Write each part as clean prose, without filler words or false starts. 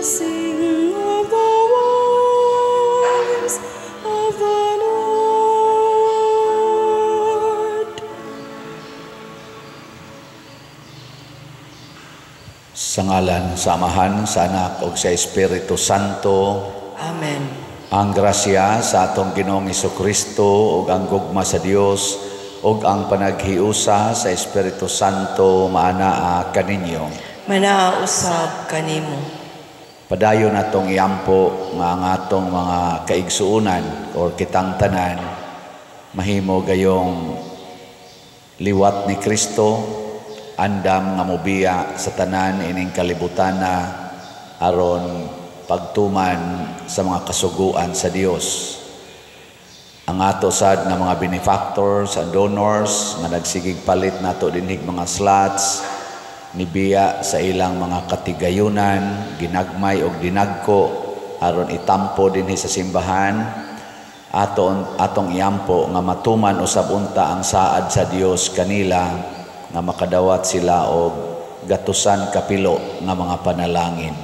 Sing of the works of the Lord. Sa ngalan sa Amahan, sa Anak ug sa Espiritu Santo. Amen. Ang grasya sa atong Ginoong Hesukristo ug ang gugma sa Dios ug ang panaghiusa sa Espiritu Santo maanaa kaninyo. Manaa usab kanimo. Padayon natong iampo nga ang atong mga kaigsuonan or kitang tanan mahimo gayong liwat ni Kristo, andam nga mobiya sa tanan ining kalibutan na aron pagtuman sa mga kasuguan sa Dios. Ang ato sad nga mga benefactors and donors nga nagsigig palit nato dinhig mga slots nibiya sa ilang mga katigayunan, ginagmay og dinagko aron itampo dinhi sa simbahan. Atong iampo nga matuman usab unta ang saad sa Dios kanila nga makadawat sila og gatusan kapilo nga mga panalangin.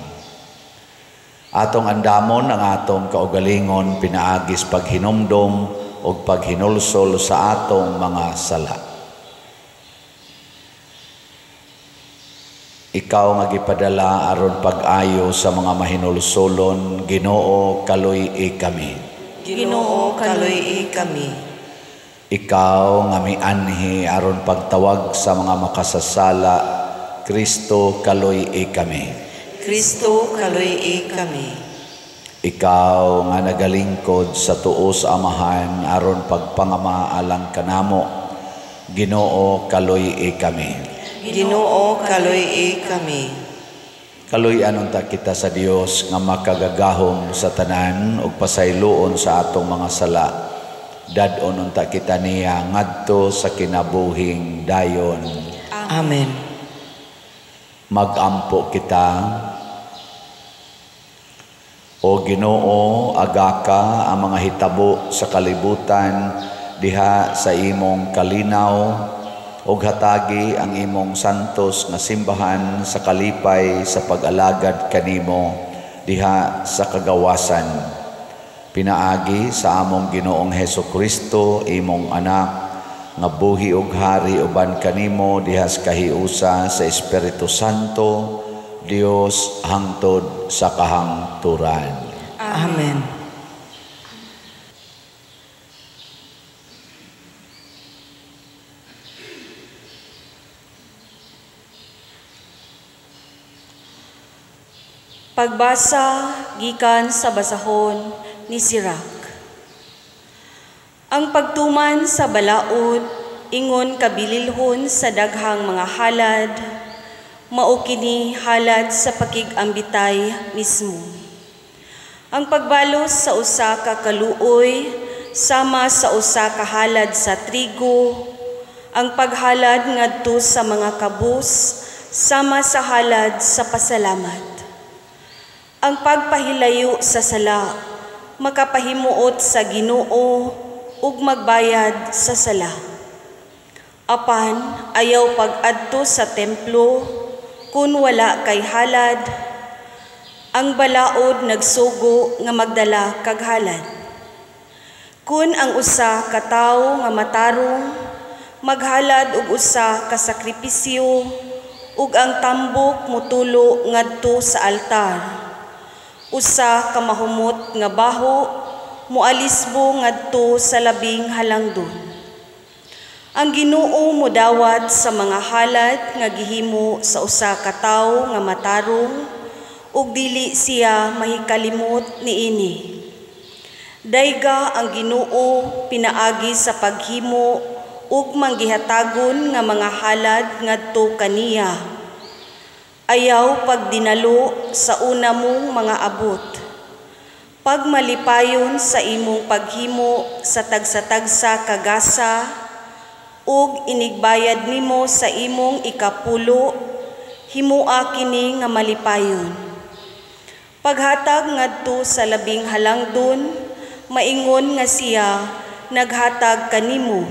Atong andamon ang atong kaugalingon pinaagis paghinumdom og paghinulsol sa atong mga sala. Ikaw nga gipadala aron pag-ayo sa mga mahinulsolon, Ginoo, kaluy-i kami. Ginoo, kaluy-i kami. Ikaw nga mianhi aron pagtawag sa mga makasasala, Kristo, kaluy-i kami. Kristo, kaluy-i kami. Ikaw nga nagalingkod sa tuo sa Amahan aron pagpangama alang kanamo, Ginoo, kaluy-i kami. Ginoo, kaluy-i kami. Kaluy-an unta kita sa Dios nga makagagahom sa tanan ug pasayloon sa atong mga sala. Dad-on unta kita niya ngadto sa kinabuhing dayon. Amen. Magampo kita. O Ginoo, agaka ang mga hitabo sa kalibutan diha sa imong kalinaw, ug hatagi ang imong santos nga simbahan sa kalipay sa pag-alagad kanimo diha sa kagawasan. Pinaagi sa among Ginoong Hesukristo, imong anak, nga buhi ug hari uban kanimo diha sa kahiusa sa Espiritu Santo, Dios hangtod sa kahangturan. Amen. Pagbasa gikan sa basahon ni Sirach. Ang pagtuman sa balaod ingon kabililhon sa daghang mga halad, mao kini halad sa pakig-ambitay mismo. Ang pagbalos sa usa ka kaluoy sama sa usa ka halad sa trigo, ang paghalad ngadto sa mga kabus sama sa halad sa pasalamat. Ang pagpahilayo sa sala makapahimuot sa Ginoo ug magbayad sa sala. Apan ayaw pag-adto sa templo kun wala kay halad, ang balaod nagsugo nga magdala kag halad. Kun ang usa ka tawo nga matarong maghalad og usa ka sakripisyo ug ang tambok motulo ngadto sa altar, usa ka mahumot nga baho moalisbo ngadto sa labing halangdon. Ang Ginoo modawat sa mga halad nga gihimo sa usa ka tawo nga matarong ug dili siya mahikalimot niini. Dayga ang Ginoo pinaagi sa paghimo ug manggihatagon nga mga halad ngadto kaniya. Ayaw pagdinalo sa una mong mga abot. Pagmalipayon sa imong paghimo sa tagsa-tagsa kagasa ug inigbayad nimo sa imong ikapulo, himua kini nga malipayon. Paghatag ngadto sa labing halangdon, maingon nga siya naghatag kanimo.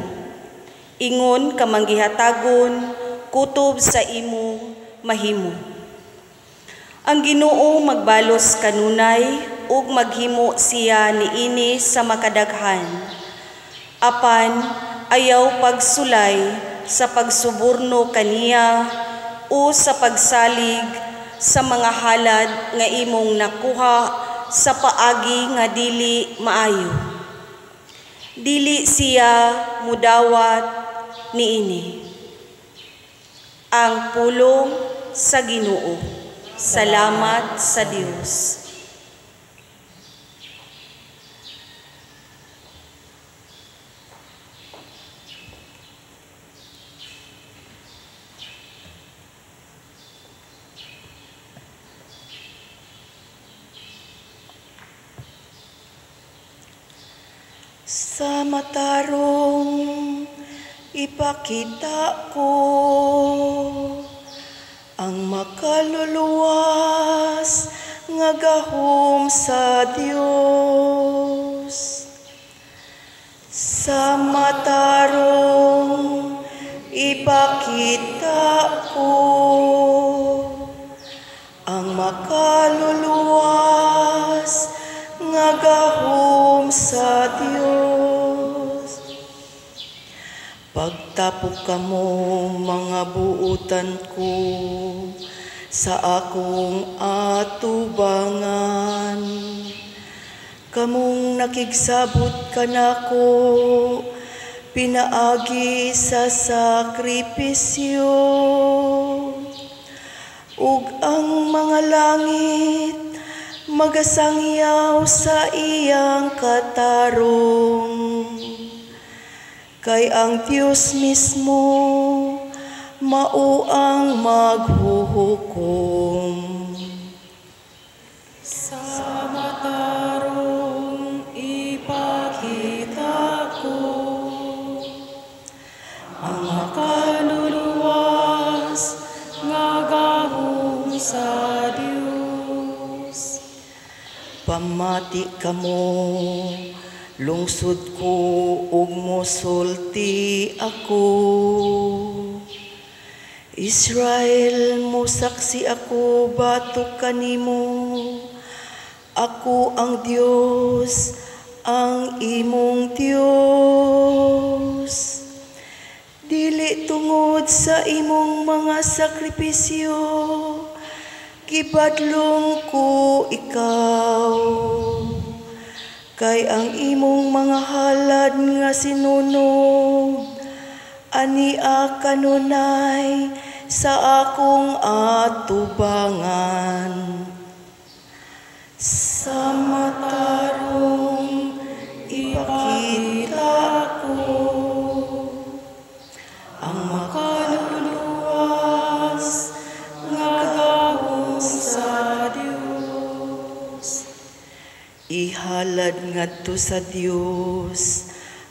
Ingon ka manggihatagon kutob sa imong mahimo. Ang Ginoo magbalos kanunay ug maghimo siya niini sa makadaghan. Apan ayaw pagsulay sa pagsuborno kaniya o sa pagsalig sa mga halad nga imong nakuha sa paagi nga dili maayo. Dili siya mudawat niini. Ang pulong sa Ginoo. Salamat sa Dios. Sa matarong ipakita ko ang makaluluwas nga gahom sa Dios. Sa matarong ipakita ko ang makaluluwas nga gahom sa Dios. Pagtapok kamo mga buutan ko sa akong atubangan, kamong nakigsabot kanako pinaagi sa sakripisyo, ug ang mga langit magasangyaw sa iyang katarong. Kay ang Dios mismo mao ang maghuhukom. Sa matarong ipakita ko ang makaluluwas nga gahom sa Dios. Pamati kamo, lungsod ko ug mosulti ako. Israel, mosaksi ako batok kanimo. Ako ang Dios, ang imong Dios. Dili tungod sa imong mga sakripisyo, gibadlong ko ikaw. Kay ang imong mga halad nga sinunog, ania kanunay sa akong atubangan. Sa matarong ipakita ko ang makaluluwas nga gahom sa Dios. Ihalad ngadto sa Dios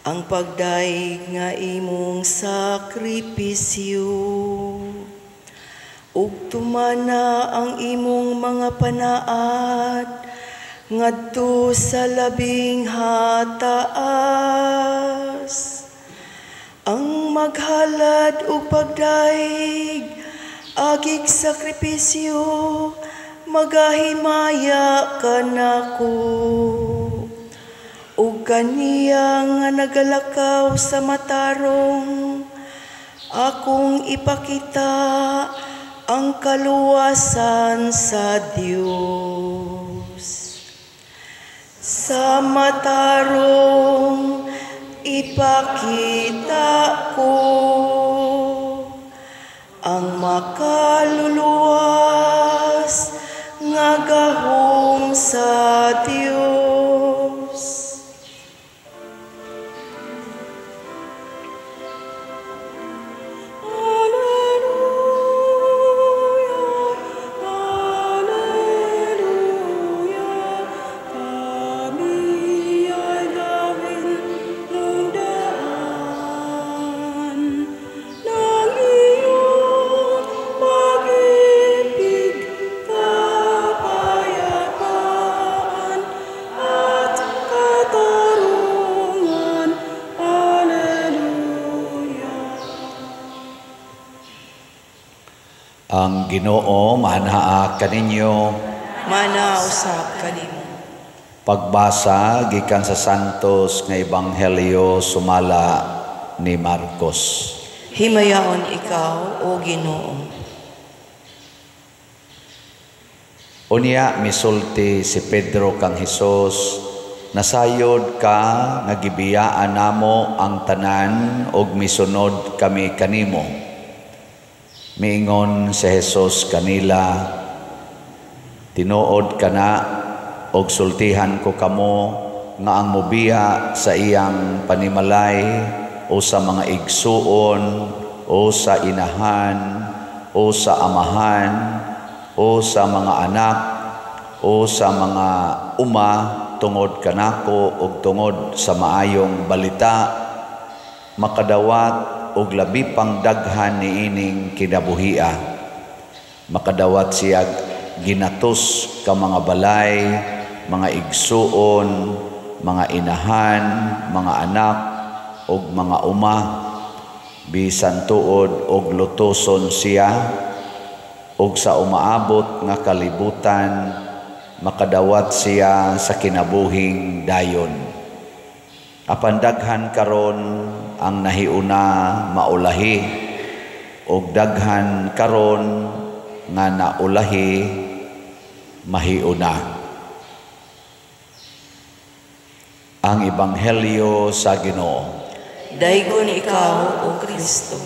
ang pagdaig nga imong sakripisyo, ug tumana ang imong mga panaad ngadto sa labing hataas. Ang maghalad og pagdaig agig sakripisyo, magahimaya kanako. Ug kaniya nga nagalakaw sa matarong, akong ipakita ang kaluwasan sa Dios. Sa matarong ipakita ko ang makaluluwas nga gahom sa Dios. Pag-ibig, kapayapaan. Ang Ginoo manaa kaninyo. Mana usab kanimo. Pagbasa gikan sa Santos nga Ebanghelyo sumala ni Marcos. Himayaon ikaw, o Ginoo. Unya misulti si Pedro kang Hesus, nasayod ka nga gibiyaan namo ang tanan ug misunod kami kanimo. Miingon si Jesus kanila, tinuod kana og sultihan ko kamo nga ang mobiya sa iyang panimalay o sa mga igsuon o sa inahan o sa amahan o sa mga anak o sa mga uma tungod kanako og tungod sa maayong balita, makadawat og labi pang daghan niining kinabuhia. Makadawat siya ginatos ka mga balay, mga igsuon, mga inahan, mga anak og mga uma, bisan tuod og lutoson siya, og sa umaabot nga kalibutan makadawat siya sa kinabuhing dayon. Apan daghan karon ang nahiuna maulahi, og daghan karon nga naulahi mahiuna. Ang Ebanghelyo sa Ginoo. Daygon ikaw, O Kristo.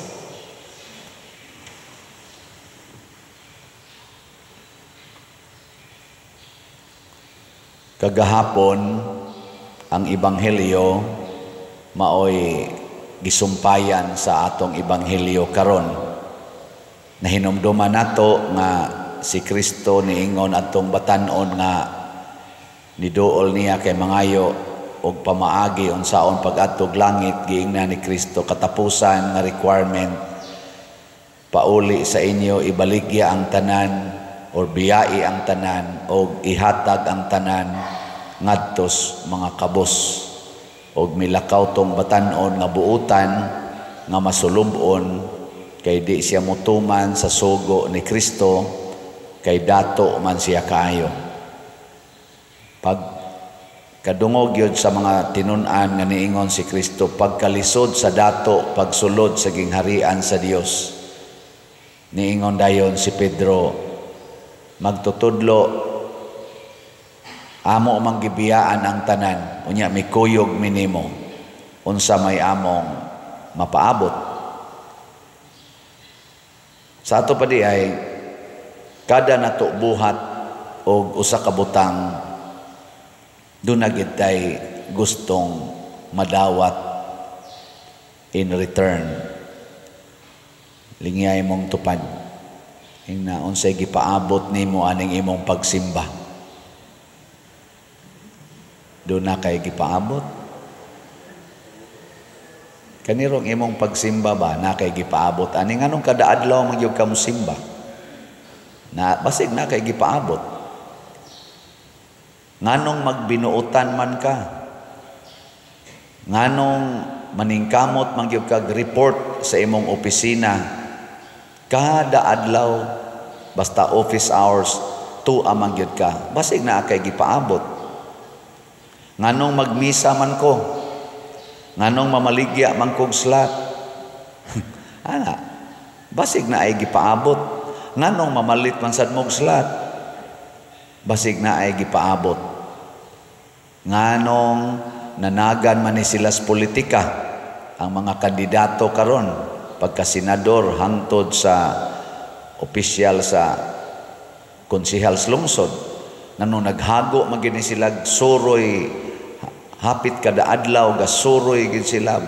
Kagahapon ang Ebanghelyo maoy gisumpayan sa atong Ebanghelyo karon. Nahinumduman nato nga si Kristo niingon atong batan-on nga niduol niya kay mangayo og pamaagi unsaon pag-adtog langit. Giingnan ni Kristo katapusan nga requirement, pauli sa inyo ibaligya ang tanan or biyai ang tanan og ihatag ang tanan ngadtos mga kabos. Og milakaw tong batan-on nga buutan nga masulub-on kay di siya mutuman sa sugo ni Kristo, kay dato man siya kaayo. Pag kadungog yun sa mga tinun-an nga niingon si Kristo, pagkalisod sa dato, pagsulod sa gingharian sa Dios. Niingon dayon si Pedro, magtutudlo, amo mang gibiyaan ang tanan, unya mikuyog minimo, unsa may among mapaabot. Sa ato pa di ay kada nato buhat og usa ka butang, doon na gid tay gustong madawat in return. Lingyay mong tupad. Ingna unsay gipaabot nimo aning imong pagsimba. Doon na kay gipaabot. Kanirong imong pagsimba ba na kay gipaabot ani? Nganong kada adlaw man gyud ka mosimba? Na basig na kay gipaabot. Nganong magbinuotan man ka? Nganong maningkamot man gyud kag report sa imong opisina kada adlaw, basta office hours tuwa man gyud ka, basig na kay gipaabot. Nganong magmisa man ko? Nganong mamaligya man kog slot? Ana, basig na ay gipaabot. Nganong mamalit man sad mog slot? Basig na ay gipaabot. Nganong nanagan man ni sila sa politika ang mga kandidato karon pagka senador hangtod sa opisyal sa konsehal sa lungsod, nganong naghago man gid ni sila suroy hapit kada adlaw, gasuroy gid sila,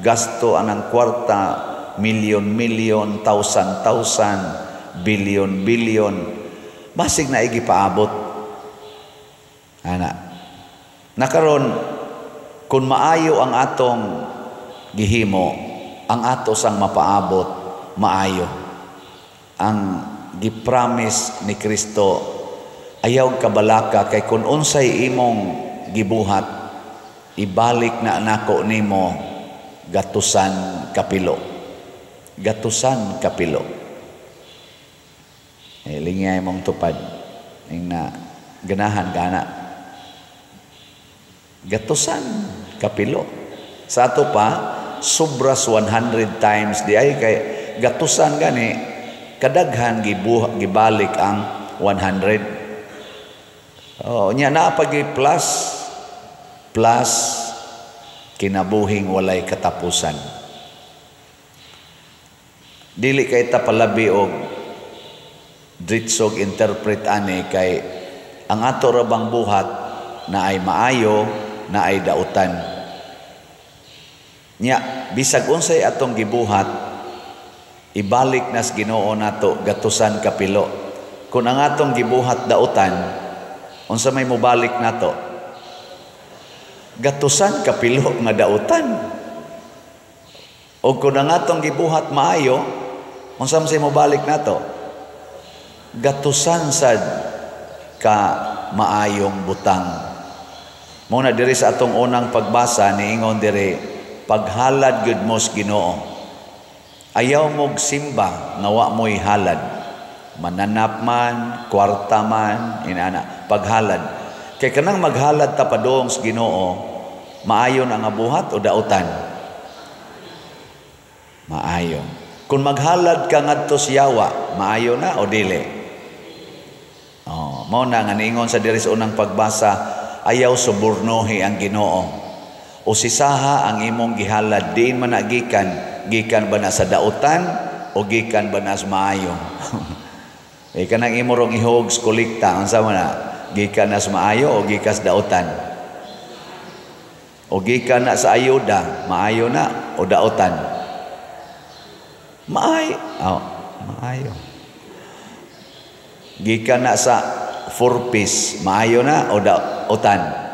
gasto anang kwarta, milyon-milyon, thousand-thousand, bilyon-bilyon, basig na igipaabot. Ana. Nakaron kung maayo ang atong gihimo, ang ato sang mapaabot maayo. Ang gipromise ni Kristo, ayaw kabalaka kay kun unsay imong gibuhat, ibalik na nako nimo gatusan kapilo. Gatusan kapilo. Eh, lingay mong tupad. Ing na ganahan gana. Gatusan kapilo. Sa ato pa sobras 100 times di ay kay gatusan gani kadaghan gibuha gibalik ang 100. Oh, nya naa pa plus plus kinabuhing walay katapusan. Dili kay ta palabi og dritsog interpret ani kay ang ato ra bang buhat na ay maayo na ay dautan. Nya bisag unsay atong gibuhat, ibalik nas Ginoo nato gatusan kapilo. Kung ang atong gibuhat dautan, unsa may mobalik nato? Gatusan kapilo nga dautan. O kung ang atong gibuhat maayo, unsa may mobalik nato? Gatusan sad ka maayong butang. Mao na diri sa atong unang pagbasa niingon diri, paghalad gyud mo sa Ginoo. Ayaw mog simba nga wa mo'y halad. Mananap man, kwarta man, inana, paghalad. Kay kanang maghalad ta padung sa Ginoo, maayo na nga buhat o dautan? Maayo. Kung maghalad ka ngadto sa yawa, maayo na o dili? Oh, mao na nga niingon sa diri sa unang pagbasa, ayaw subornohi ang Ginoo. Usisaha ang imong gihalad, diin man na gikan, gikan ba na sa dautan o gikan ba na sa maayo? E kanang imo rong ihog sa kolekta, unsa man na? Gikan na sa maayo o gikan sa dautan? O gikan na sa ayuda, maayo na o dautan? Maayo. Oh, maayo. Gikan na sa 4 piece, maayo na o dautan?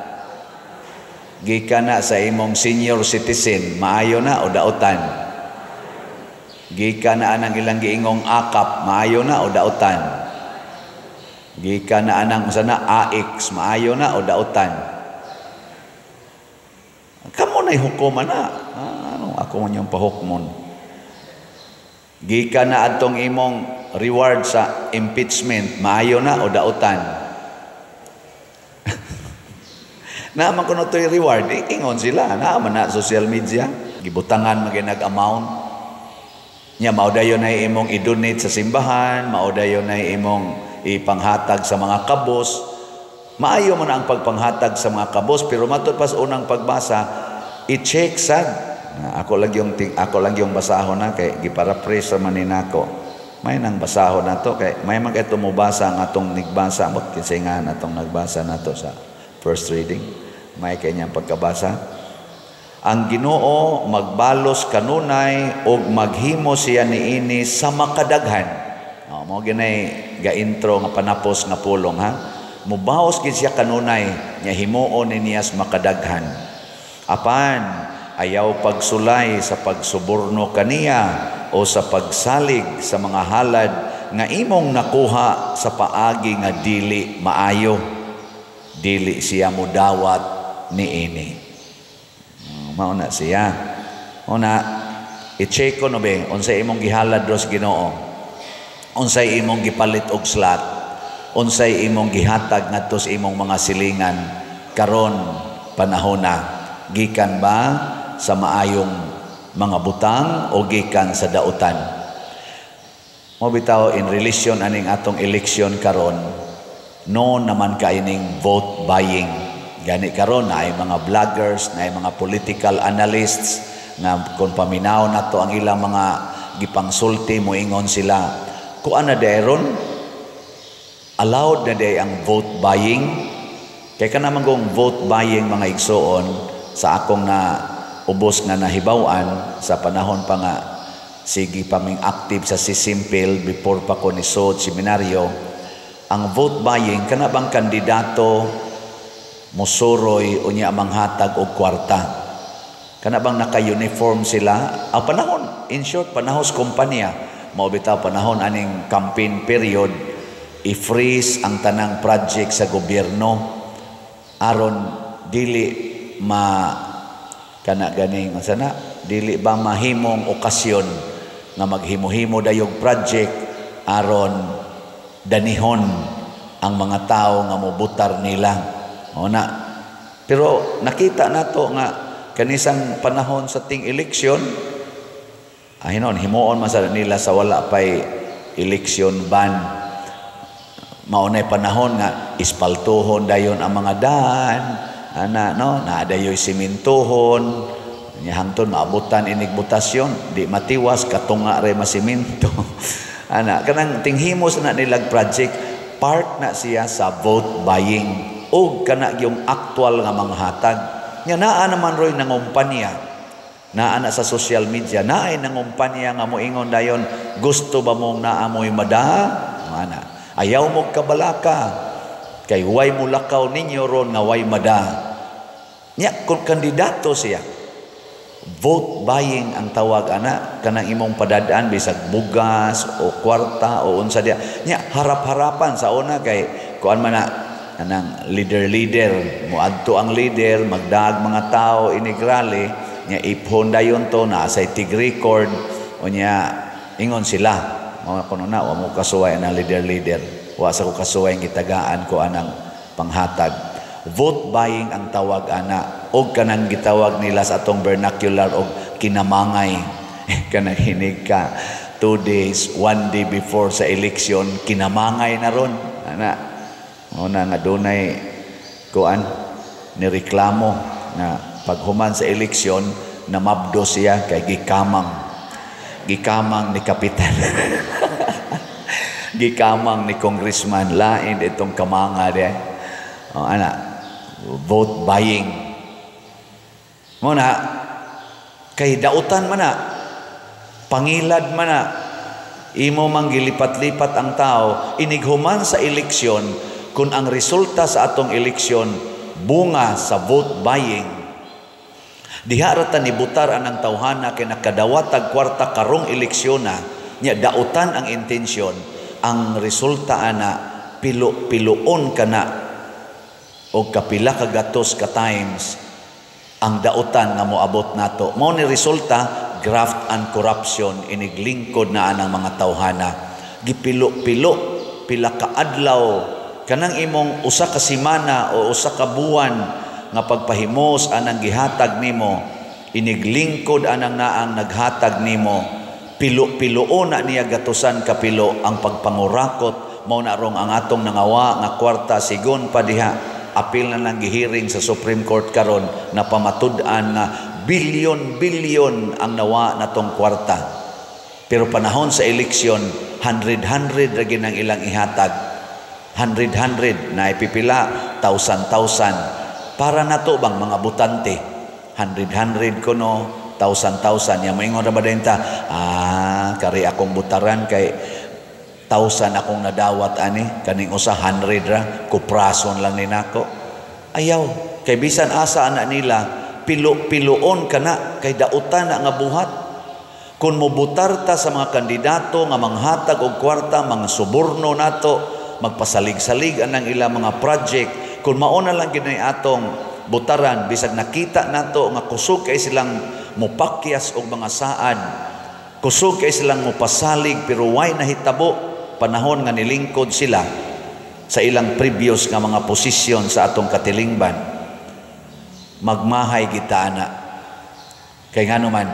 Gikan na sa imong senior citizen, maayo na o dautan? Gikan na anang ilang giingong akap, maayo na o dautan? Gikan na anang usa na AX, maayo na o dautan? Kamo na'y hukuman na. Ano ako man yung pahukmon? Gikan na adtong imong reward sa impeachment, maayo na o dautan? Naaman kuno to'y reward, ingon sila, naaman na social media, gibutangan maginag amount. Nya mao dayon ay imong i-donate sa simbahan, mao dayon ay imong ipanghatag sa mga kabos. Maayo man ang pagpanghatag sa mga kabos, pero matud pas unang pagbasa, i-check sad. Ako lang yung basahon na kay giparaphrase man ni nako. May nang basahon na to kay may man kay tumubasa ang atong nigbasa mo kinsay nga natong nagbasa nato sa first reading. May kay niyang pagkabasa. Ang Ginoo magbalos kanunay og maghimo siya niini sa makadaghan. Oh, mao ginay ga-intro nga panapos nga pulong ha. Mubaos gid siya kanunay nya himuon ni niya sa makadaghan. Apan ayaw pagsulay sa pagsuborno kaniya o sa pagsalig sa mga halad nga imong nakuha sa paagi nga dili maayo. Dili siya mudawat niini. Mao na siya. Una, i-check ko no be, unsay imong gihalad ros Ginoo. Unsay imong gipalit og slat. Unsay imong gihatag ngadto sa imong mga silingan karon panahona. Gikan ba sa maayong mga butang o gikan sa dautan? Mo bitaw in relation aning atong election karon, no naman kaining vote buying. Gani karon na ay mga vloggers, na ay mga political analysts nga kung paminaw nato ang ilang mga gipangsulti moingon sila, kuan na deron allowed na day ang vote buying. Kay kana man kung vote buying mga igsoon sa akong na ubos nga nahibaw-an sa panahon pa nga sige pa ming active sa Sisimpil before pa ko ni sod seminaryo, ang vote buying kana bang kandidato musuroy unya manghatag og kwarta. Kana bang naka-uniform sila? Ang panahon, in short, panahon sa kompanya, mao bitaw panahon aning campaign period, i-freeze ang tanang project sa gobyerno aron dili ma kana ganing unsa na, dili ba mahimong okasyon nga maghimo-himo dayog project aron Danihon ang mga tao nga mobutar nila. O na. Pero nakita nato nga kanisang panahon sa ting eleksyon, ay noon, himuon man sa nila sa wala pay election ban. Maunay panahon nga ispaltuhon dayon ang mga daan, ana no, naadayoy simintuhon, nya hangtod maabutan inig botasyon, di matiwas katunga re masiminto. Ana, kanang tinghimos na nilag project, part na siya sa vote buying og kana yung actual nga manghatag. Nya naa naman roy nangumpanya. Naa na sa social media, naay nangumpanya nga moingon dayon, gusto ba mong naa mo'y mada? Ana. Ayaw mo kabalaka kay way mo lakaw ninyo ron nga way mada. Nya kung kandidato siya, vote buying ang tawag ana, kanang imong padadaan bisag bugas o kwarta o unsa diya. Nya harap-harapan sa una kay kuan man na kanang leader-leader, moadto ang leader, magdaag mga tao inig rally, nya iphon dayon to na sa tig record o nya ingon sila. Mao kuno na wa mo kasuway ang leader-leader. Wa sa ko kasuway ang gitagaan ko anang panghatag. Vote buying ang tawag ana og kanang gitawag nila sa atong vernacular og kinamangay. Kanang hinig ka 2 days, 1 day before sa election, kinamangay na ron ana. Mao na nga dunay kuan ni reklamo na paghuman sa eleksyon namabdo siya kay gikamang. Gikamang ni kapitan. Gikamang ni congressman, lain itong kamanga de. O, ana, vote buying. Mo na kay dautan man na, pangilad man na, imo mang gilipat-lipat ang tao inighuman sa eleksyon. Kung ang resulta sa atong eleksyon bunga sa vote buying, diha ra ta nibutar anang tawhana kay nakadawat og kwarta karong eleksyon na, nya dautan ang intensyon, ang resulta ana pilo-piloon kana og kapila ka gatos ka times ang dautan nga moabot nato. Mao ni resulta graft and corruption iniglingkod na anang mga tawhana. Gipilo-pilo pila ka adlaw kanang imong usa ka semana o usa ka buwan nga pagpahimos anang gihatag nimo, iniglingkod anang naang naghatag nimo, pilo-piloon na niya gatusan kapilo ang pagpangurakot. Mao na rong ang atong nangawa nga kwarta sigon pa diha, apil na lang gihiring sa Supreme Court karon na pamatud-an nga bilyon-bilyon ang nawa natong kwarta. Pero panahon sa eleksyon, hundred-hundred ra gyud ang ilang ihatag. Hundred-hundred na ipipila, thousand-thousand. Para nato bang mga butante, hundred-hundred kuno, thousand-thousand. Ya moingon ra ba dayon ta, kari akong butaran kay thousand akong nadawat ani, kaning usa hundred ra, kuprason lang ni nako. Ayaw, kay bisan asa ana nila, pilo-piloon kana kay dautan na nga buhat. Kung mobutar ta sa mga kandidato nga manghatag og kwarta, mga suborno nato, magpasalig-salig anang ilang mga project, kung mauna lang gid atong butaran, bisag nakita nato nga kusog kay silang mopakyas og mga saad, kusog kay silang mopasalig, pero way nahitabo panahon nga nilingkod sila sa ilang previous nga mga posisyon sa atong katilingban. Magmahay kita ana. Kay ngano man,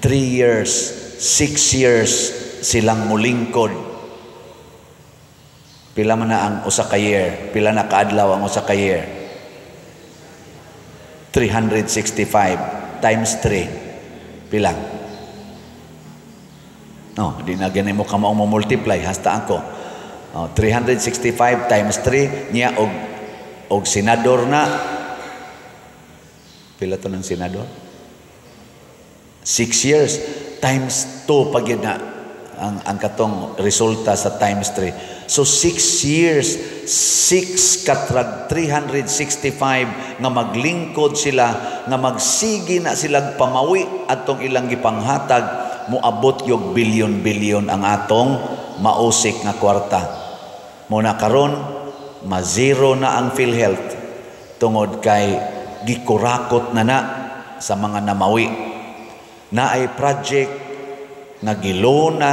3 years, 6 years silang mulingkod. Pila man na ang usa ka year? Pila na kaadlaw ang usa ka year? 365 times 3. Pila? No, di na gani mo kamao mo multiply hasta ako. Oh, 365 times 3 niya og senador na. Pila to ng senador? 6 years times 2 pag yun na ang katong resulta sa times 3. So 6 years, 6 katrag 365 nga maglingkod sila, nga magsigi na silang pamawi atong ilang gipanghatag, moabot yung bilyon-bilyon ang atong mausik nga kwarta. Muna karon, ma-zero na ang PhilHealth tungod kay gikurakot na na sa mga namawi. Naay project nga gilona,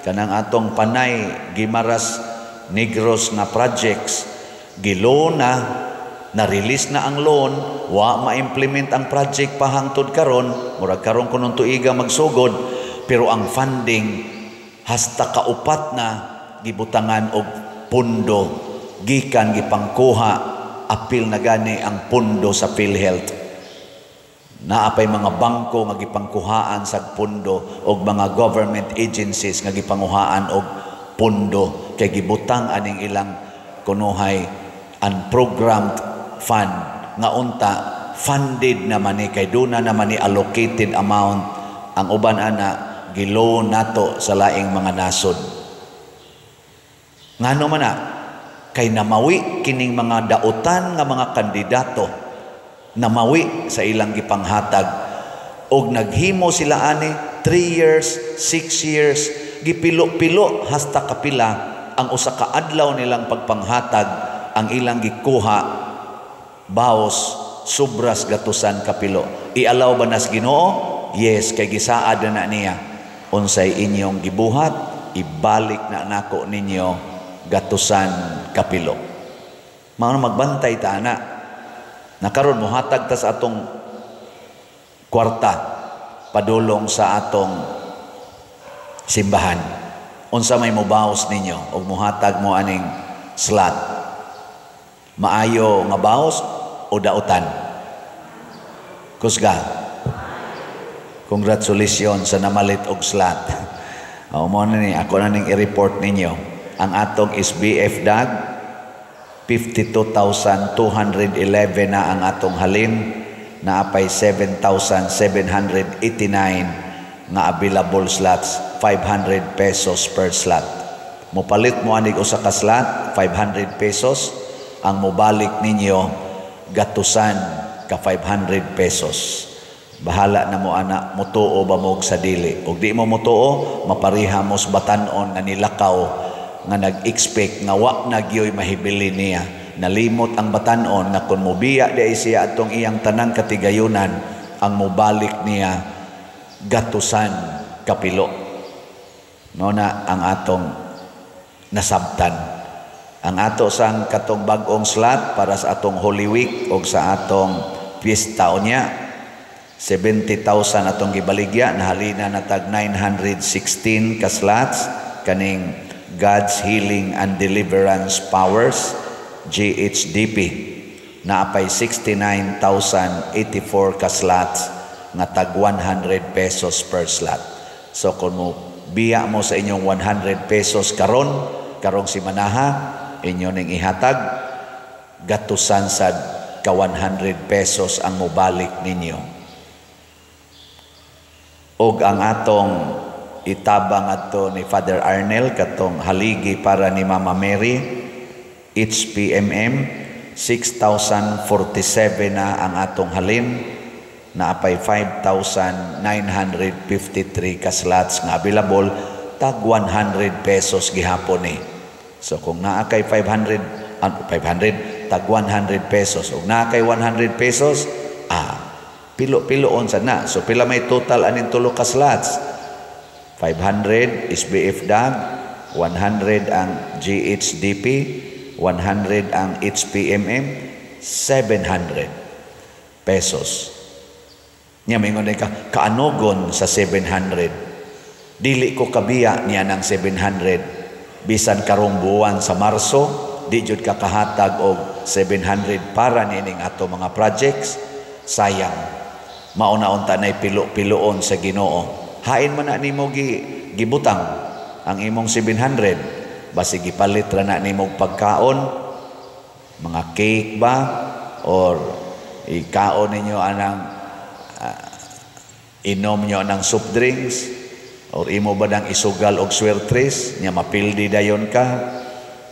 Kanang atong Panay Guimaras Negros nga projects, gi-loan na, na-release na ang loan, wa ma-implement ang project pa hangtod karon, murag karon kunon tuiga magsugod, pero ang funding hasta kaupat na gibutangan og pundo gikan gipangkuha, apil na gani ang pundo sa PhilHealth. Naapay mga bangko nga gipangkuhaan sa pundo og mga government agencies nga gipanguhaan og pundo kay gibutang aning ilang kunuhay unprogrammed fund nga unta funded naman ni kay duna naman ni allocated amount. Ang uban ana gi-loan nato sa laing mga nasod. Ngano man na? Kay namawi kining mga dautan nga mga kandidato, namawi sa ilang gipanghatag og naghimo sila ani 3 years, 6 years, gipilo-pilo hasta kapila ang usa ka adlaw nilang pagpanghatag, ang ilang gikuha baos sobras gatusan kapilo. I-allow ba nas Ginoo? Yes, kay gisaad na niya, unsay inyong gibuhat ibalik na nako ninyo gatusan kapilo. Mao magbantay ta ana. Nakaron mohatag ta sa atong kwarta padulong sa atong simbahan. Unsa may mobaos ninyo og mohatag mo aning slot? Maayo nga baos o dautan? Kusga. Congratulations sa namalit og slot. O mo na ni ako na ning i-report ninyo. Ang atong SBF DAG 52,211 na ang atong halin, naapay 7,789 nga available slots, 500 pesos per slot. Mopalit mo anig usa ka slot, 500 pesos ang mobalik ninyo, gatusan ka 500 pesos. Bahala na mo ana, mutuo ba mo sa dili. Og di mo mutuo, mapariha mo sa batan-on nga nilakaw nga nag-expect nga wa na gyoy mahibili niya. Nalimot ang batan-on nga kung mobiya di ay siya atong iyang tanang katigayunan, ang mobalik niya gatusan kapilo. Mao na ang atong nasabtan. Ang ato sang katong bag-ong slot para sa atong Holy Week o sa atong piyesta unya, 70,000 atong gibaligya, nahalina na tag 916 ka slots kaning God's Healing and Deliverance Powers GHDP. Naapay 69,084 ka slots nga tag 100 pesos per slot. So kung mo biya mo sa inyong 100 pesos karon, karong simanaha, inyo ning ihatag, gatusan sad ka 100 pesos ang mobalik ninyo. Og ang atong itabang adto ni Father Arnel katong haligi para ni Mama Mary HPMM, 6,047 na ang atong halin, naapay 5,953 ka slots nga available, tag 100 pesos gihapon ni. So kung naa kay 500, 500 tag 100 pesos, ug naa kay 100 pesos, pilo-piloon sad na. So pila may total aning tulo ka slots? 500 SBF DAG, 100 ang GHDP, 100 ang HPMM, 700 pesos. Nya mingon ka kaanogon sa 700. Dili ko kabiya niya ng 700. Bisan karong buwan sa Marso, di jud ka kahatag og 700 para nining ato mga projects. Sayang. Mauna unta nay pilo-piloon sa Ginoo. Hain man na nimo gibutang ang imong 700. Basi gipalit ra na nimo pagkaon, mga cake ba, or ikaon ninyo anang inom nyo anang soft drinks, or imo ba nang isugal og swertres nya mapildi dayon ka.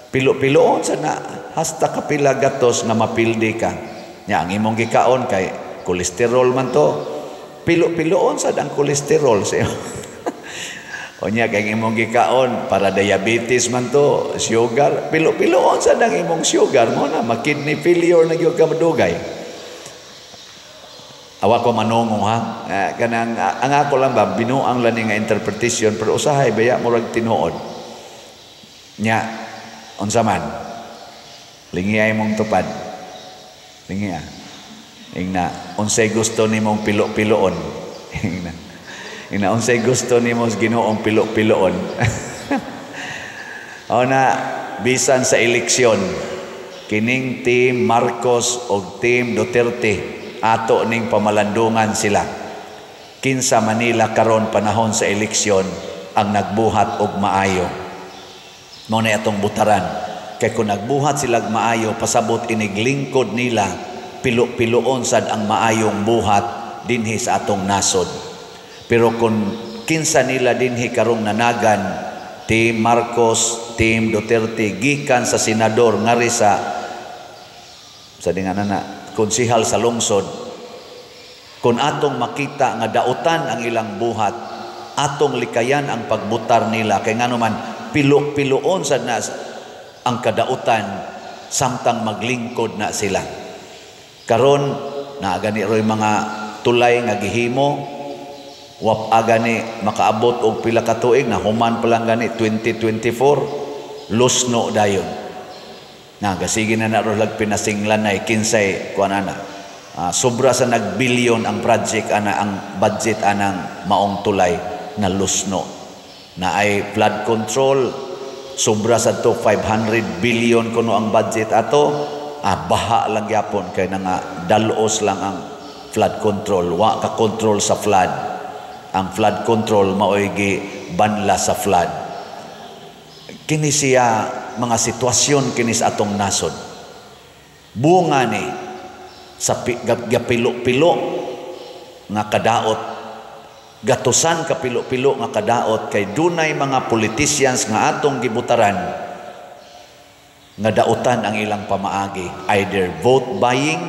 Pilo-piloon sa na hasta kapila gatos nga mapildi ka. Nya ang imong gikaon kay kolesterol man to, pilo-piloon sad ang kolesterol sa imo. O nya kay imong gikaon para diabetes man to, sugar, pilo-piloon sad ang imong sugar mo na ma-kidney failure na gyud ka madugay. Awa ko manungo ha. Kanang ang ako lang ba binuang lang nga interpretation, pero usahay baya murag tinuod. Nya unsa man? Lingi mong tupad. Lingi ah. Ingna unsay gusto nimong pilo-piloon. Ingna. Ingna unsay gusto nimo Ginoong pilo-piloon. O na bisan sa eleksyon kining team Marcos og team Duterte ato ning pamalandungan sila. Kinsa Manila karon panahon sa eleksyon ang nagbuhat og maayo. Mao na atong butaran. Kay kung nagbuhat sila maayo, pasabot iniglingkod nila, pilo-piloon sad ang maayong buhat dinhi sa atong nasod. Pero kung kinsa nila dinhi karong nanagan, team Marcos, team Duterte, gikan sa senador ngari sa dinga na konsihal sa lungsod, kung atong makita nga dautan ang ilang buhat, atong likayan ang pagbutar nila. Kay ngano man pilo-piloon sad na ang kadautan samtang maglingkod na sila. Karon naa gani roy mga tulay nga gihimo, wap gani makaabot og pila ka tuig na human pa lang gani 2024 lusno dayon. Na gasige na na ro lag pinasinglanay kinsay kuan ana. Sobra sa nagbilyon ang project ana, ang budget anang maong tulay na lusno. Na ay flood control sobra sa to 500 billion kuno ang budget ato, baha lang gyapon kay nga dalos lang ang flood control, wa ka control sa flood. Ang flood control maoy gi banla sa flood. Kini siya mga sitwasyon kini sa atong nasod. Bunga ni sa gapilo-pilo nga kadaot, gatusan kapilo-pilo nga kadaot kay dunay mga politicians nga atong gibutaran nga dautan ang ilang pamaagi, either vote buying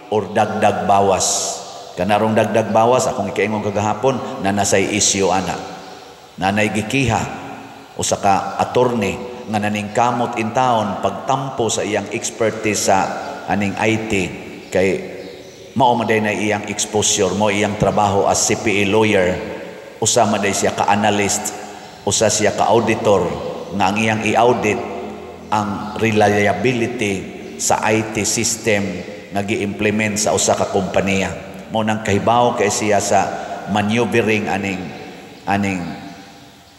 or dagdag bawas. Kanarong dagdag bawas akong ikaingon kagahapon na nasay isyu ana, nanay gikiha usa ka attorney nga naningkamot in town pagtampo sa iyang expertise sa aning IT kay mao man day na iyang exposure, mo iyang trabaho as CPA lawyer, usa man day siya ka analyst, usa siya ka auditor nga ang iyang i-audit ang reliability sa IT system nga gi-implement sa usa ka kompanya. Mao nang kahibaw kay siya sa maneuvering aning aning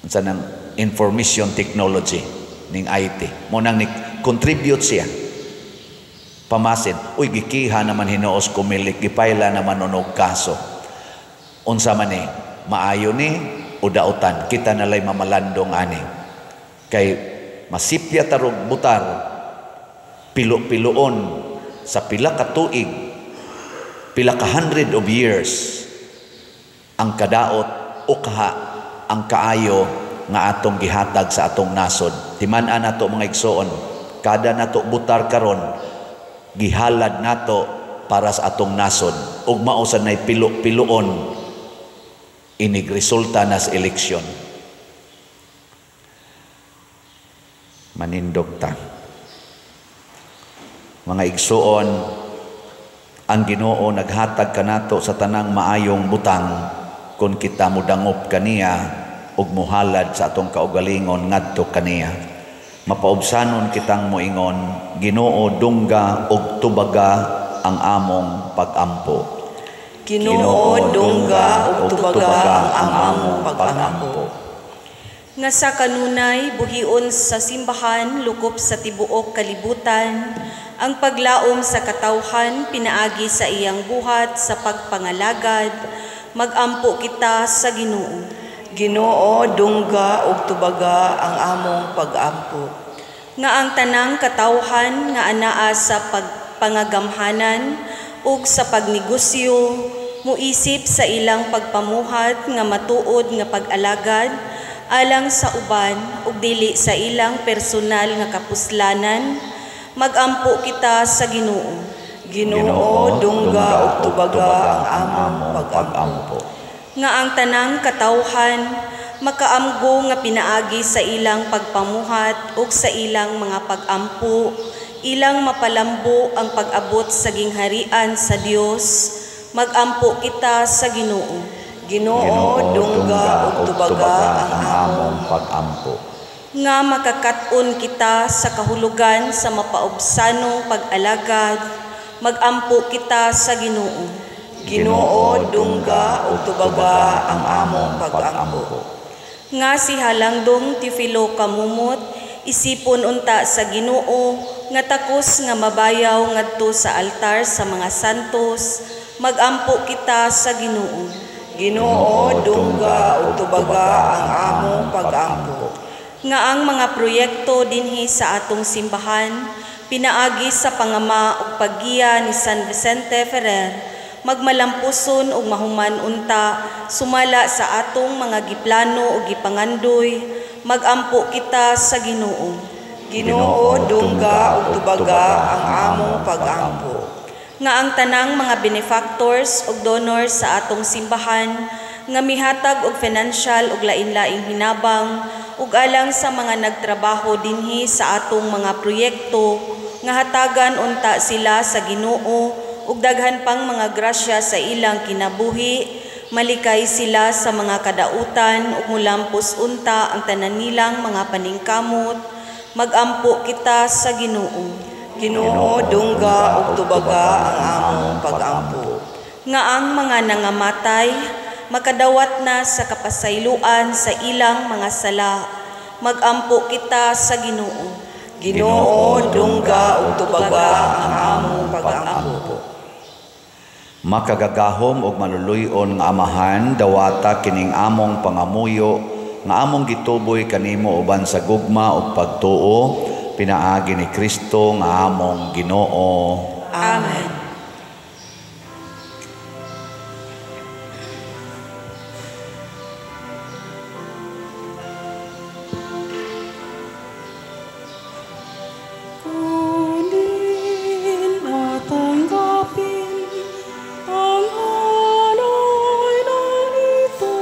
unsa nang information technology ning IT. Mao nang ni contribute siya. Pamasin, uy gikiha naman hinuos kumilik, gipaila naman og kaso. Unsa man ni, maayo ni o dautan, kita nalay mamalandong ani. Kay masipya tarog butar, pilo-piloon sa pila ka tuig, pila ka hundred of years, ang kadaot o kaha ang kaayo nga atong gihatag sa atong nasod. Timan-an nato mga igsoon, kada nato butar karon, gihalad nato para sa atong nasod. Ug mao sad nay pilo-piloon inig resulta nas eleksyon. Manindog ta. Mga igsoon, ang Ginoo naghatag kanato sa tanang maayong butang kun kita modangop kaniya ug mohalad sa atong kaugalingon ngadto kaniya. Mapaubsanon kitang moingon, Ginoo dungga ug tubaga ang among pagampo. Ginoo dungga ug tubaga ang among pagampo. Nga sa kanunay buhion sa simbahan lukop sa tibuok kalibutan ang paglaom sa katawhan pinaagi sa iyang buhat sa pagpangalagad, magampo kita sa Ginoo. Ginoo dungga ug tubaga ang among pagampo. Nga ang tanang katawhan nga anaa sa pagpangagamhanan ug sa pagnegosyo muisip sa ilang pagpamuhat nga matuod nga pag-alagad alang sa uban ug dili sa ilang personal nga kapuslanan, magampo kita sa Ginoo. Ginoo dungga ug tubaga ang among pagampo. Nga ang tanang katawhan makaamgo nga pinaagi sa ilang pagpamuhat ug sa ilang mga pagampo, ilang mapalambo ang pag-abot sa gingharian sa Dios, Magampo kita sa Ginoo. Ginoo, dungga ug tubaga ang among pag-ampo. Nga makakat-on kita sa kahulugan sa mapaubsanong pag-alagad, magampo kita sa Ginoo. Ginoo, dungga ug tubaga ang among pag-ampo. Nga si Halangdong Teofilo Camomot, isipon unta sa Ginoo nga takos nga mabayaw ngadto sa altar sa mga santos, magampo kita sa Ginoo. Ginoo, dungga ug tubaga ang among pag-ampo. Nga ang mga proyekto dinhi sa atong simbahan pinaagi sa pangama ug paggiya ni San Vicente Ferrer, magmalampuson ug mahuman unta sumala sa atong mga giplano ug gipangandoy, magampo kita sa Ginoo. Ginoo, dungga ug tubaga ang among pag-ampo. Nga ang tanang mga benefactors ug donors sa atong simbahan nga mihatag og financial ug lain-laing hinabang ug alang sa mga nagtrabaho dinhi sa atong mga proyekto, nga hatagan unta sila sa Ginoo ug daghan pang mga grasya sa ilang kinabuhi, malikay sila sa mga kadautan ug mulampos unta ang tanan nilang mga paningkamot, magampo kita sa Ginoo. Ginoo, dungga ug tubaga ang among pag-ampo. Nga ang mga nangamatay makadawat na sa kapasayloan sa ilang mga sala, magampo kita sa Ginoo. Ginoo, dungga ug tubaga ang among pag-ampo. Makagagahom ug maluluy-on nga Amahan, dawata kining among pangamuyo nga among gituboy kanimo uban sa gugma ug pagtuo, pinaagi ni Kristo nga among Ginoo. Amen. Kunin at tanggapin ang alay na ito,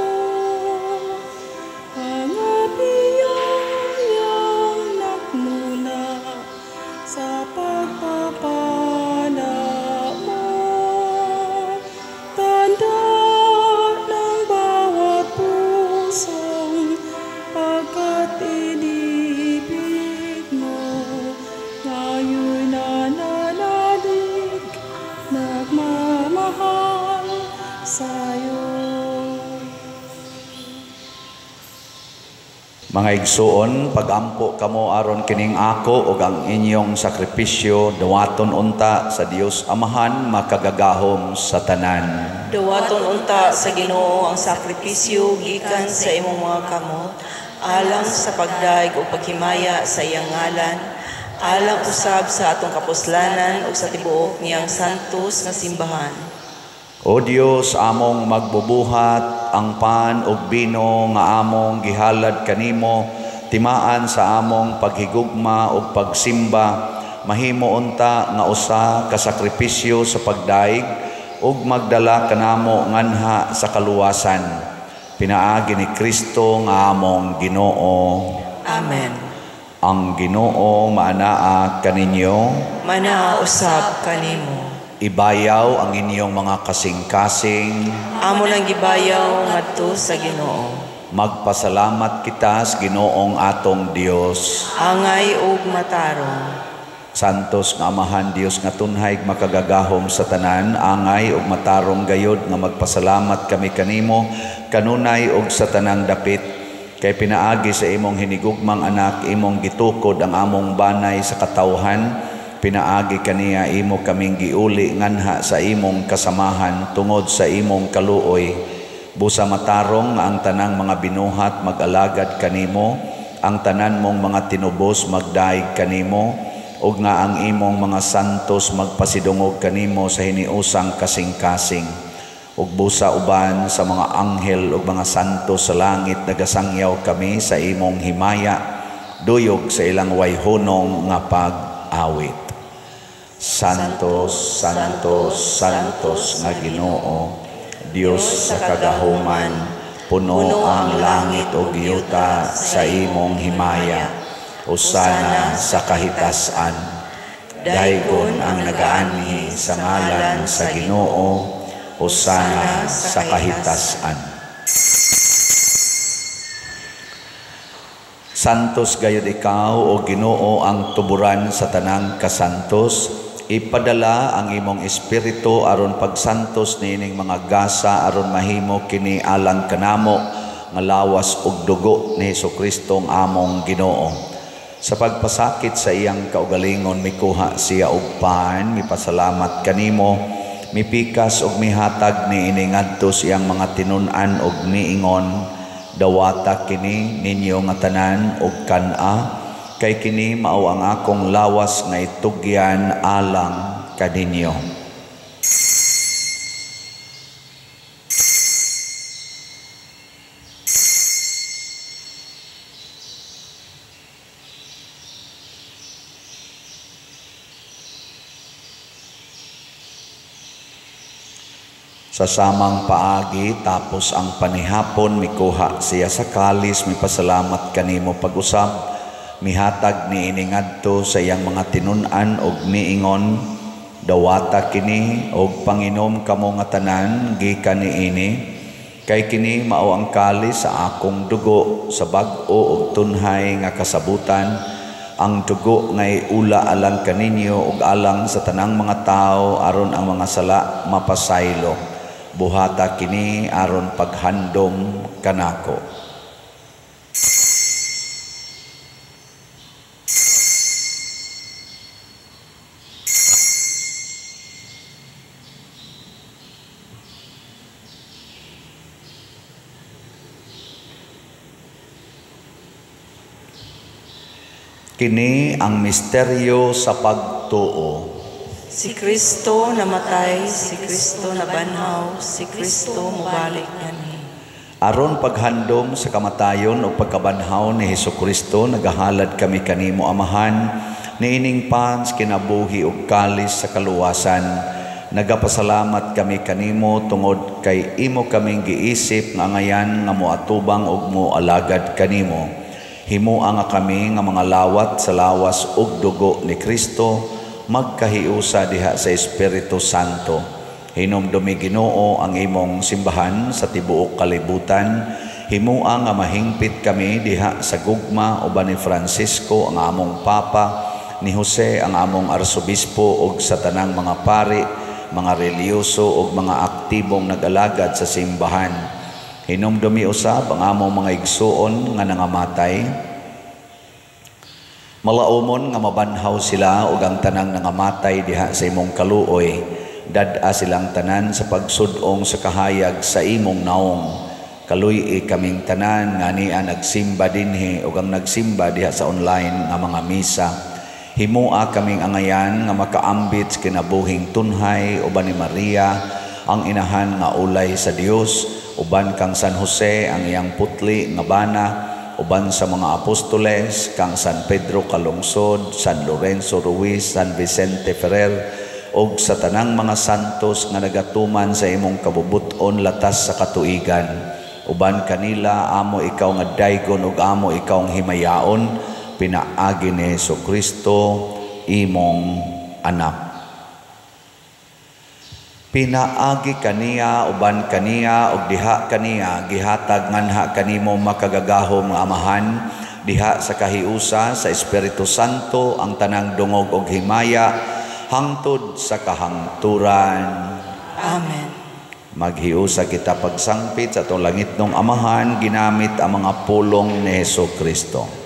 ang biyayang nagmula sa pagpapala mo. Tanda ng bawat pusong pagkat inibig mo, ngayon'y nananalig, nagmamahal sa'yo. Mga igsuon, pagampo kamo aron kining ako ug ang inyong sakripisyo dawaton unta sa Dios Amahan makagagahom sa tanan. Dawaton unta sa Ginoo ang sakripisyo gikan sa imong mga kamot, alang sa pagdaig ug paghimaya sa iyang ngalan, alang usab sa atong kapuslanan ug sa tibuok niyang santos nga simbahan. O Dios, among magbubuhat ang pan ug bino nga among gihalad kanimo, timaan sa among paghigugma ug pagsimba, mahimo unta nga usa ka sakripisyo sa pagdaig ug magdala kanamo nganha sa kaluwasan. Pinaagi ni Kristo nga among Ginoo. Amen. Ang Ginoo maanaa kaninyo, manaa usab kanimo. Ibayaw ang inyong mga kasing-kasing. Amo nang gibayaw ngadto sa Ginoo. Magpasalamat kita sa Ginoong atong Dios. Angay ug matarong. Santos nga Amahan, Dios nga tunhay makagagahom sa tanan, angay ug matarong gayod nga magpasalamat kami kanimo kanunay ug sa tanang dapit. Kay pinaagi sa imong hinigugmang anak, imong gitukod ang among banay sa katawhan. Pinaagi kaniya imo kaming giuli nganha sa imong kasamahan tungod sa imong kaluoy. Busa matarong nga ang tanang mga binuhat mag-alagad kanimo, ang tanan mong mga tinubos magdaig kanimo, ug nga ang imong mga santos magpasidungog kanimo sa hiniusang kasing-kasing. Ug busa uban sa mga anghel ug mga santos sa langit nagasangyaw kami sa imong himaya, duyog sa ilang wayhunong nga pag-awit. Santos, Santos, Santos nga Ginoo, Dios sa kagahuman, puno ang langit ug yuta sa imong himaya. Usana sa kahitasan. Daygon ang nagaanhi sa ngalan sa Ginoo. Hosana sa kahitasan. Santos gayud ikaw, o Ginoo, ang tuburan sa tanang kasantos. Ipadala ang imong espiritu aron pagsantos niining mga gasa aron mahimo kini alang kanamo nga lawas ug dugo ni Hesukristo ang among Ginoo. Sa pagpasakit sa iyang kaugalingon mikuha siya og pan, mipasalamat kanimo, mipikas ug mihatag niini ngadto sa iyang mga tinun-an ug miingon, dawata kini ninyo nga tanan ug kan-a, kay kini mao ang akong lawas nga itugyan alang kaninyo. Sa samang paagi, tapos ang panihapon, mikuha siya sa kalis, mipasalamat kanimo pag-usab, mihatag niini ngadto sa iyang mga tinun-an og miingon, dawata kini og panginom kamo nga tanan gikan niini, kay kini mao ang kalis sa akong dugo sa bag-o og tunhay nga kasabutan, ang dugo nga iula alang kaninyo ug alang sa tanang mga tawo aron ang mga sala mapasaylo. Buhata kini aron paghandom kanako. Kini ang misteryo sa pagtuo. Si Kristo namatay, si Kristo nabanhaw, si Kristo mobalik nganhi. Aron paghandom sa kamatayon o pagkabanhaw ni Hesukristo, nagahalad kami kanimo Amahan, niining pans kinabuhi ug kalis sa kaluwasan. Nagapasalamat kami kanimo tungod kay imo kaming giisip nga angayan nga moatubang ug moalagad kanimo. Himoa nga kami nga mga lawat sa lawas ug dugo ni Kristo, magkahiusa diha sa Espiritu Santo. Hinumdumi Ginoo ang imong simbahan sa tibuok kalibutan. Himoa nga mahingpit kami diha sa gugma uban ni Francisco ang among Papa, ni Jose ang among Arsobispo ug sa tanang mga pari, mga relihiyoso ug mga aktibong nag-alagad sa simbahan. Hinumdumi usab ang among mga igsuon nga nangamatay. Malaumon nga mabanhaw sila ug ang tanang nangamatay diha sa imong kaluoy. Dad-a silang tanan sa pagsud-ong sa kahayag sa imong naong. Kaluy-i kaming tanan nga nia nagsimba dinhi ug ang nagsimba diha sa online nga mga misa. Himoa kaming angayan nga makaambit sa kinabuhing tunhay uban ni Maria ang inahan nga ulay sa Dios, uban kang San Jose ang iyang putli nga bana, uban sa mga apostoles kang San Pedro Calungsod, San Lorenzo Ruiz, San Vicente Ferrer, og sa tanang mga santos nga nagatuman sa imong kabubut-on latas sa katuigan. Uban kanila amo ikaw nga daygon ug amo ikaw ang himayaon, pinaagi ni Hesukristo imong anak. Pinaagi kaniya, uban kaniya, ug diha kaniya, gihatag nganha kanimo makagagahom nga Amahan, diha sa kahiusa sa Espiritu Santo ang tanang dungog og himaya hangtod sa kahangturan. Amen. Maghiusa kita pagsangpit sa atong langitnong Amahan ginamit ang mga pulong ni Hesukristo.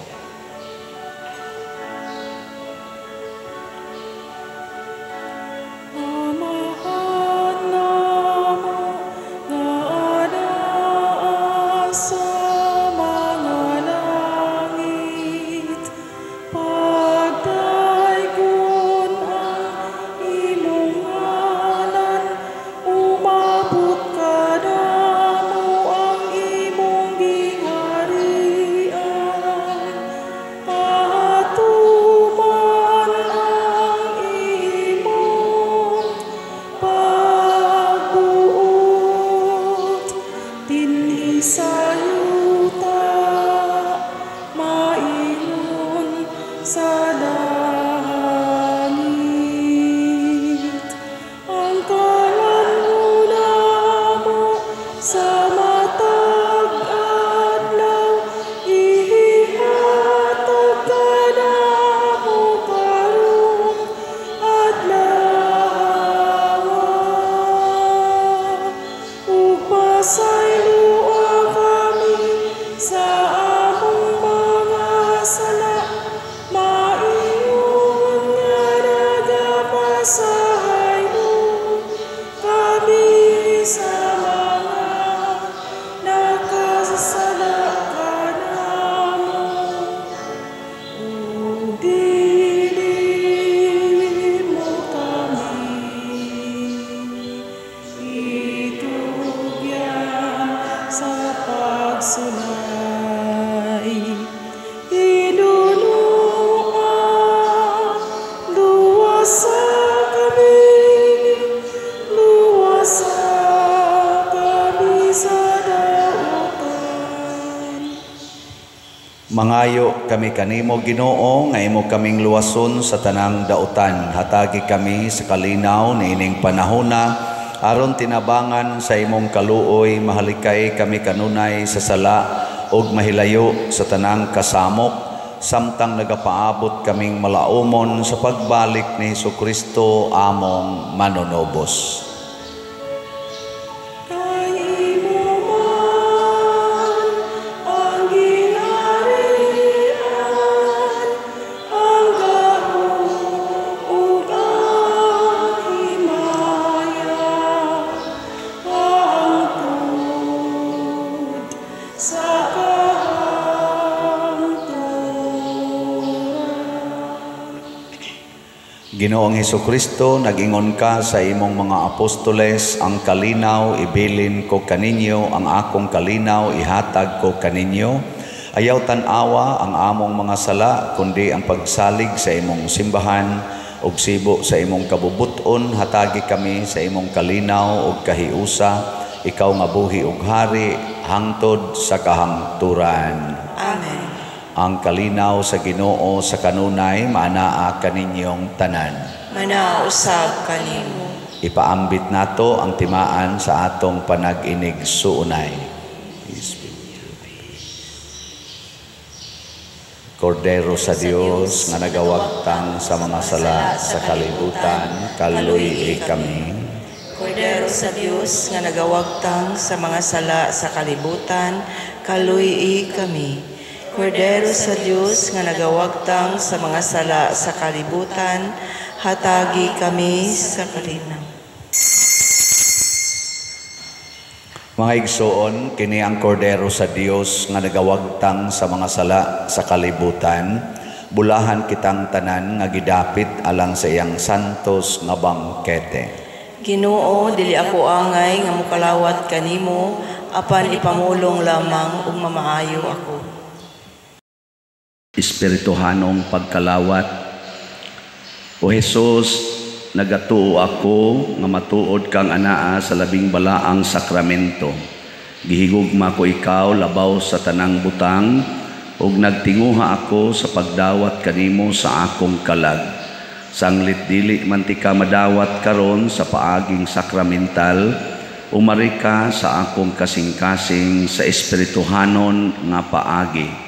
Umabot ka na mo ang imong gingharian. Mangayo kami kanimo, Ginoo, nga imo kaming luwason sa tanang dautan. Hatagi kami sa kalinaw niining panahona aron tinabangan sa imong kaluoy, mahalikay kami kanunay sa sala ug mahilayo sa tanang kasamok, samtang nagapaabot kaming malaumon sa pagbalik ni Hesukristo among manunubos. Kay imo man ang gingharian, ang gahom ug ang himaya, hangtod sa kahangturan. Ginoong Hesukristo, nag-ingon ka sa imong mga apostoles, ang kalinaw ibilin ko kaninyo, ang akong kalinaw ihatag ko kaninyo. Ayaw tan-awa ang among mga sala, kundi ang pagsalig sa imong simbahan ug sibo sa imong kabubuton, hatagi kami sa imong kalinaw ug kahiusa, ikaw nga buhi ug hari hangtod sa kahangturan. Amen. Ang kalinaw sa Ginoo sa kanunay maanaa kaninyong tanan. Manausab kanimo. Ipaambit nato ang timaan sa atong panag-inig suunay. Peace be with you. Kordero sa Dios nga nagawagtang sa mga sala sa kalibutan, kaluy-i kami. Kordero sa Dios nga nagawagtang sa mga sala sa kalibutan, kaluy-i kami. Kordero sa Dios nga nagawagtang sa mga sala sa kalibutan, hatagi kami sa kalinaw. Mga igsoon, kini ang kordero sa Dios nga nagawagtang sa mga sala sa kalibutan. Bulahan kitang tanan nga gidapit alang sa iyang santos nga bangkete. Ginoo, dili ako angay nga mokalawat kanimo, apan ipamulong lamang ug mamaayo ako. Espirituhanong pagkalawat. O Jesus, nagatuo ako nga matuod kang anaa sa labing balaang sakramento. Gihigugma ko ikaw labaw sa tanang butang, ug nagtinguha ako sa pagdawat kanimo sa akong kalag. Sanglit dili man ti ka madawat karon sa paaging sakramental, umari ka sa akong kasing-kasing sa espirituhanon nga paagi.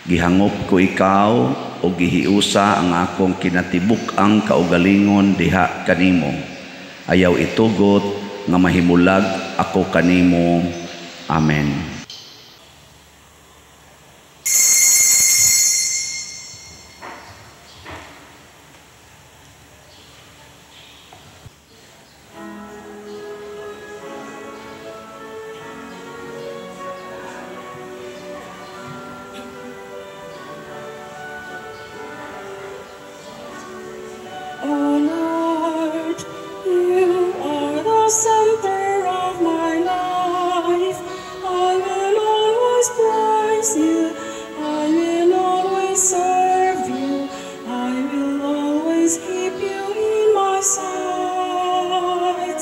Gihangop ko ikaw o gihiusa ang akong kinatibuk-ang kaugalingon diha kanimo. Ayaw itugot nga mahimulag ako kanimo. Amen. O Lord, you are the center of my life. I will always praise you. I will always serve you. I will always keep you in my sight.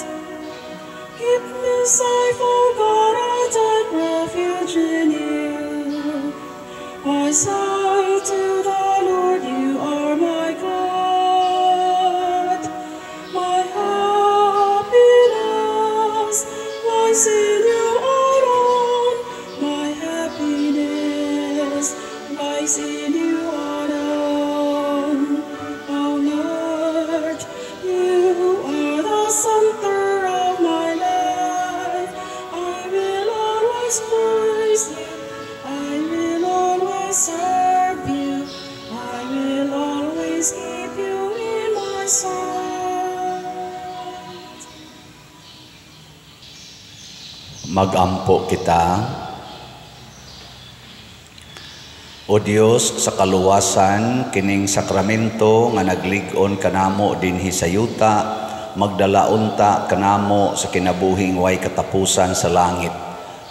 Keep me safe, O God, I take refuge in you. I say to the Lord, you are my God. My happiness lies in you alone. My happiness lies in you alone. O Lord, you are the center of my life. I will always praise you. I will always serve you. I will always keep you in my sight. Magampo kita. O Dios, sa kaluwasan kining sakramento nga naglig-on kanamo dinhi sa yuta, magdala unta kanamo sa kinabuhing way katapusan sa langit.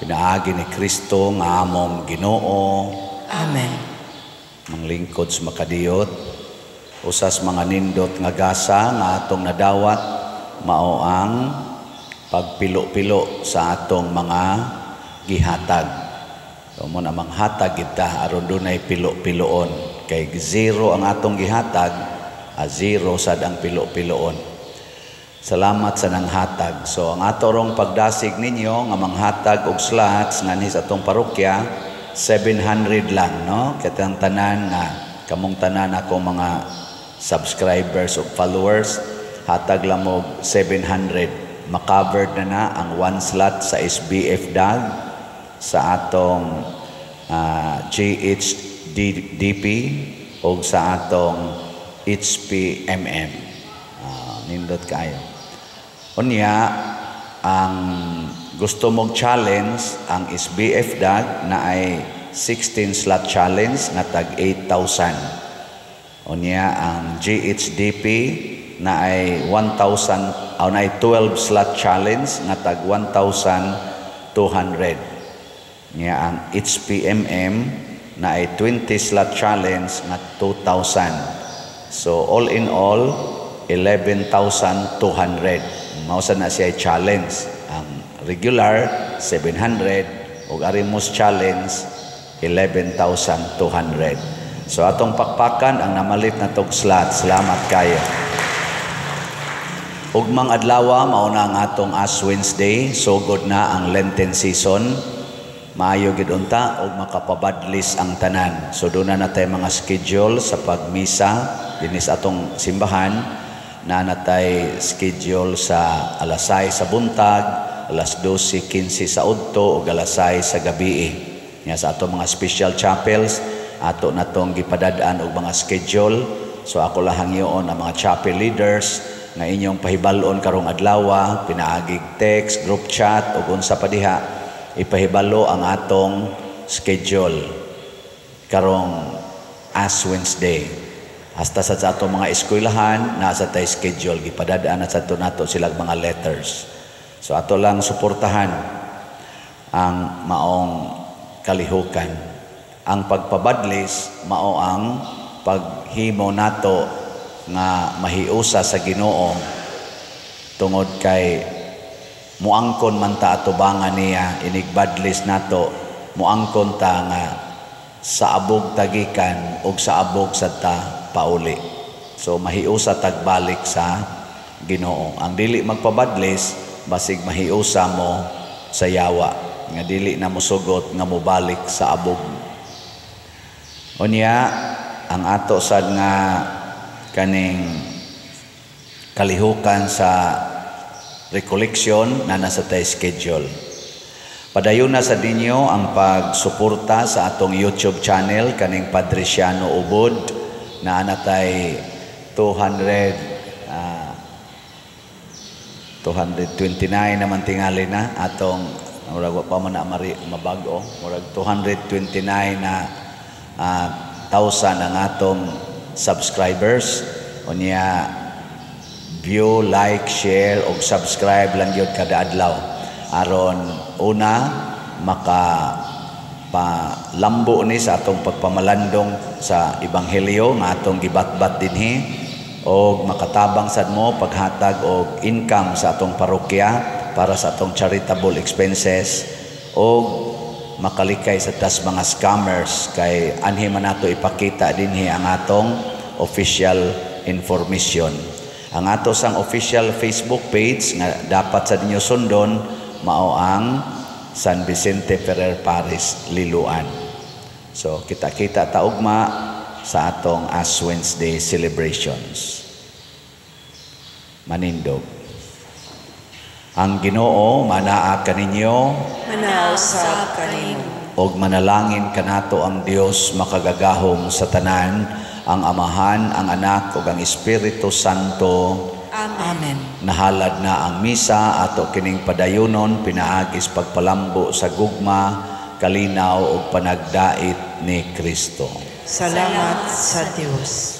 Pinaagi ni Kristo nga among Ginoo. Amen. Manglingkod sa makadiyot, usas mga nindot nga gasa nga atong nadawat, mao ang pagpilo-pilo sa atong mga gihatag. So mo na manghatag kita aron dunay pilo-piloon, kay zero ang atong gihatag, zero sad ang pilo-piloon. Salamat sa nanghatag. So ang ato rong pagdasig ninyo nga manghatag og slots nganhi sa atong parokya, 700 lang, no? Katang tanan nga kamong tanan ako mga subscribers ug followers, hatag lang og 700. Makovered na na ang one slot sa SBF DAG, sa atong GHDP o sa atong HPMM. Nindot kayo. Unya, ang gusto mong challenge, ang SBF DAG na ay 16 slot challenge nga tag 8,000. Unya, ang GHDP na ay 1,000 o na ay 12 slot challenge nga tag 1,200. Nya ang HPMM na ay 20 slot challenge nga 2,000. So all in all 11,200. Mao sa na siya challenge. Ang regular 700 ug arimos challenge 11,200. So atong pakpakan ang namalit na tog slot. Salamat kayo. Ugmang adlaw, mao na ang atong Ash Wednesday, sugod na ang Lenten season. Maayo gid unta og makapabadlis ang tanan. So doon na natay mga schedule sa pagmisa dinhi sa atong simbahan, na natay schedule sa alas 6 sa buntag, alas 12:15 sa udto ug alas 6 sa gabi. Nya sa atong mga special chapels, ato natong gipadad-an og mga schedule. So ako lang hangyoon ang mga chapel leaders nga inyong pahibaloon karong adlaw, pinaagig text, group chat ug unsa pa diha, ipahibalo ang atong schedule karong Ash Wednesday. Hasta sa atong mga eskwelahan, nasa tay schedule, gipadadaan na sa ato nato silang mga letters. So ato lang suportahan ang maong kalihukan. Ang pagpabadlis mao ang paghimo nato nga mahiusa sa Ginoo, tungod kay muangkon man ta atubangan niya, inigbadlis nato muangkon ta nga sa abog tagikan og sa abog sad ta pauli. So mahiusa tagbalik sa Ginoo. Ang dili magpabadlis basig mahiusa mo sa yawa nga dili na mosugot nga mobalik sa abog. Unya ang ato sad nga kaning kalihukan sa recollection na nasa tay schedule. Padayon na sa ninyo ang pagsuporta sa atong YouTube channel kaning Padre Siano Ubod na anatay 229 naman tingali na atong murag wa pa man na mabag-o, murag 229 na thousand ang atong subscribers. Unya view, like, share og subscribe lang gyud kada adlaw aron una maka palambo ni sa atong pagpamalandong sa ebanghelyo nga atong gibatbat dinhi, og makatabang sad mo paghatag og income sa atong parokya para sa atong charitable expenses, og makalikay sa tas mga scammers kay anhi man nato ipakita dinhi ang atong official information. Ang ato sang official Facebook page nga dapat sa ninyo sundon mao ang San Vicente Ferrer Parish Liloan. So kita-kita ta ugma sa atong Ash Wednesday celebrations. Manindog. Ang Ginoo manaa kaninyo, manaa usab kanimo, og manalangin kanato ang Dios makagagahom sa tanan, ang Amahan, ang Anak ug ang Espiritu Santo. Amen. Nahalad na ang misa ato kining padayunon pinaagis pagpalambo sa gugma, kalinaw ug panagdait ni Kristo. Salamat sa Dios.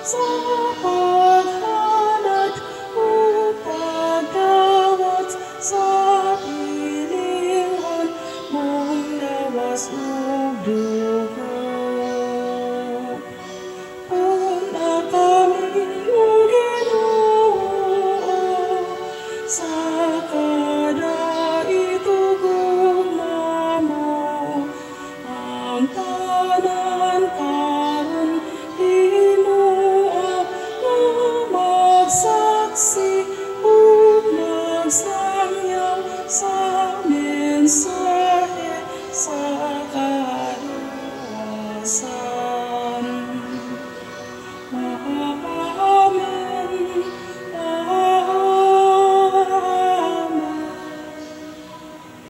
Sa paghanad Tanan karon, Ginoo, nga magsaksi ug magsangyaw sa mensahe sa kadungganan.